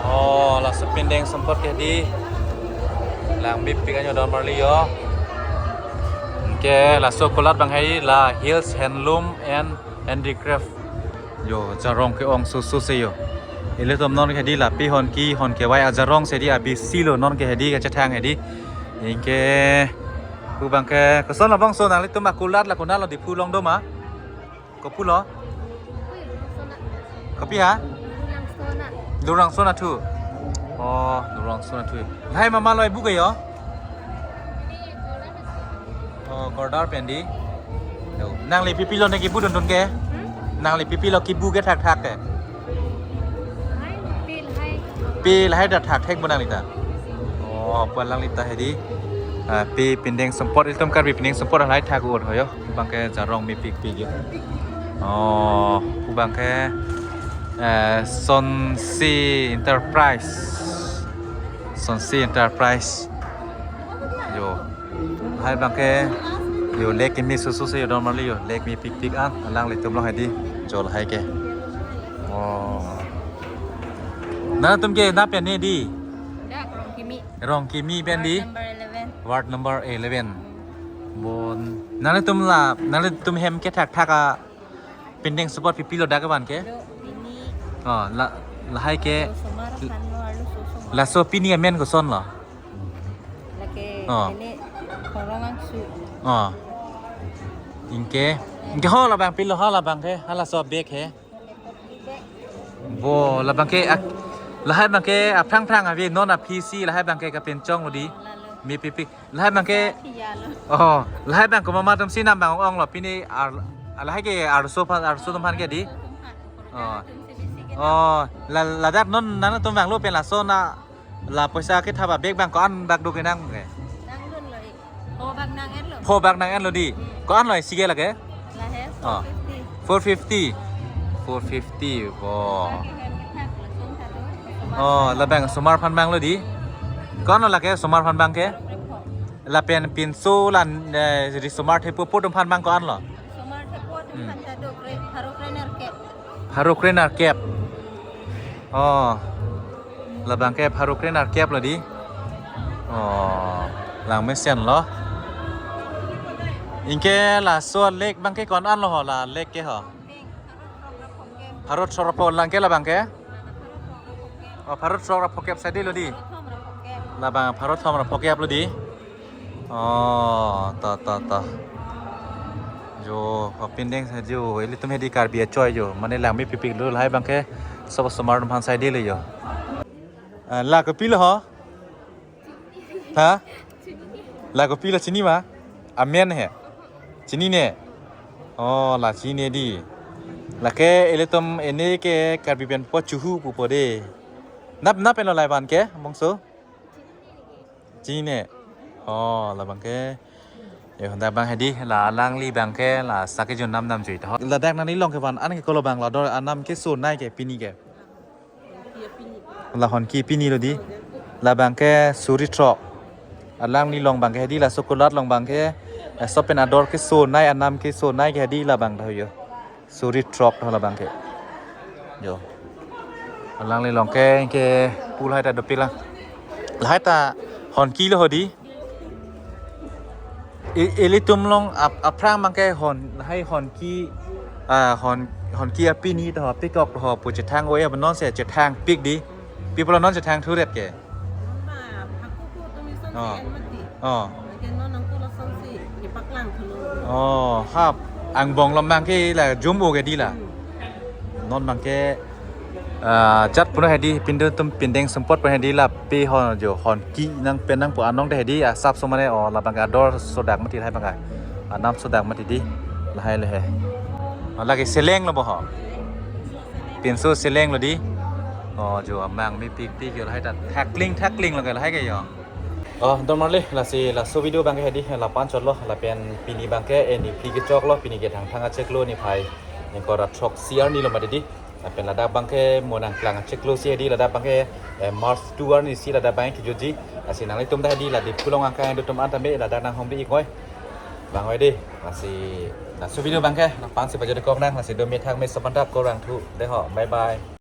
Oh, laso pindeng sempot ke dei. Langmepik anyo don marli yo. Anke laso kulat bang hai la Hills Handloom and Handicraft. Yo, jarong ke-ong susu se yo. Ilitum non ke dei la pehon kehon kevai ajarong se dei, abisi lo non ke dei kachethang dei. Anke pu abang ke koson labangso, nanglitum akulat la konat lo, Diphu along do ma? Kopi lo? Kopi ha? Durang Sona. Durang Sona thu. Oh, Durang Sona thu. Lahai mama lo ibu ke yo? Oh, Kordar pen dei. Yo. Nangli pi pilo ne kibu dundun ke? Hmm? Nangli pi pilo kibu ke thakthak ke? Lahai, pi lahai. Pi lahai ta thakthak bo nangli ta. Oh, pu alangli ta dei. Ah, pi pindeng sempot, ilitum Karbi pindeng sempot lahai thak ur ho yo. Pu abang ke jarong mepikpik yo. Oh, pu abang ke, eh, Sonsi Enterprise. Sonsi Enterprise. Yo. Lahai abang ke, yo, lake kimi susu se yo don marli yo. Lake mepikpik an, alanglitum lo dei. Jo lahai ke. Oh. Nangtum ke nat pen ne dei? Dak Rongkimi. Rongkimi pen dei? Ward number eleven. Ward number eleven. Bon. Nangtum la, nangtum hem ke thakthak a pindeng sempot pi pilo dak abang ke? Do, pini. Oh, la, lahai ke. Osomar aphan lo, arloso osomar. Laso pini amen koson lo? Lake, oh, ini Khorong Angsu. Oh. Anke. Anke ho labang pilo, ha labang ke, ha laso bag he. Bo, labang ke ak-, lahai abang ke aphrang phrang ave, non aphi si lahai abang ke kapenchong lo dei. Lalo. Mepikpik. Lahai abang ke. Iya lo. Oh, lahai abang ke mama atum si nam abang ong lo, pini ar-, lahai ke arloso aphan, arloso atum aphan ke dei. Arloso atum aphan. Oh. Atum si bisi ke. Oh, la, ladak non nangtum vanglo pen laso na, la poisa kethap a bag abang ko-an dak do ke nang ke? Nang dun lo ik. Pho bak nang-en lo. Pho bak nang-en lo dei. Ko-an lo isi ke lake? Lahai, oh, four fifty. Four fifty. Four fifty. Wow. Lake hem kethak langsung satu. Oh, labang osomar aphan abang lo dei. Ko-an lo lake osomar aphan abang ke? Lapen pinso la, eh, risomar thepo atum aphan abang ko-an lo? Risomar thepo atum, hmm, aphan ta do, kre-, pharo krenerkep. Pharo krenerkep. Oh. Labang ke pharo krenerkep lo dei. Oh, lang mesen lo. Anke laso lake abang ke ko-an lo ho, la lake ke ho? Pharo throk ra pho, lang ke labang ke? Oh, pharo throk ra phokep sadi lo dei. Labang pharo thom ra phokep lo dei. Oh, ta, ta, ta. Jo, apindeng sa jo, ilitum hedi Karbi achoi jo, mane lang mepikpik lo, lahai abang ke sob osomar atum aphan sai dei lo jo. Ah, la kopi lo ho? Ha? La kopi lo, chini ma? Amen he. Chinine. Oh, la chinine dei. Lake ilitum ene ke Karbi pen po chuhu pupo dei. Nap, nap pen lo lahai abang ke, bangso? Chinine. Oh, labang ke. Yo, dak abang hedi, la alangli abangke, la sake jun nam nam jui ta. Ladak nanglilong kevan an ke kolo abang la ador anam keso nai ke pini ke. La Honki pini lo di. La abangke suri throk. Alanglilong abangke hedi, laso kulat along abangke, eh, sopen ador keso nai, anam keso nai ke hedi la abang ta ho yo. Suri throk ta ho la abangke. Yo. Alanglilong ke, ke pu lahai ta dopik lang. Lahai ta Honki lo ho di. I, ilitum along ap, aphrang abangke Hon, lahai Honki, ah, Hon, Honki apini ta ho, pikok ta ho, pu chethang oi, aba non si chethangpik di. Pi apot la non chethangthuret ke. Ba, haku ku tum ison Oh. si en mati. Oh. Lake non nangku lason si kepaklang thulo. Oh, hap. Angbong along abangke la jum-o ke di la. Hmm. Non abangke, ah, jat puno hedi pindu tum pindeng sumpot puno hedi lape ho jo Honki nangpen nangpo anong ta hedi asap so mane, oh, la abangke ador sodak mati lahai abangke. Anam sodak mati di. Lahai lahai. Oh, lake seleng lo bo ho. Pinso seleng lo di. Oh, jo amang mepikpik jo lahai ta thakling thakling lo ke lahai ke yo. Oh, don marli, lasi laso video abangke hedi, la-an chotlo, lapen pini abangke, eh, niphli kechoklo, pini ke Thangthang achiklo niphai ingkoi ra throksi arni lo mati di. Lapen ladak abangke mo nangklang achiklo si hedi, ladak abangke, eh, March two arni si ladak abangke kejutji. Lasi nanglitum ta hedi, la Diphu along angkang atum an tame, ladak nanghongbi iknoi. Bang oi di, lasi laso video abangke, la-an si pajut kok nang, lasi do methang me sopan tap korang thu, dei ho, bye bye.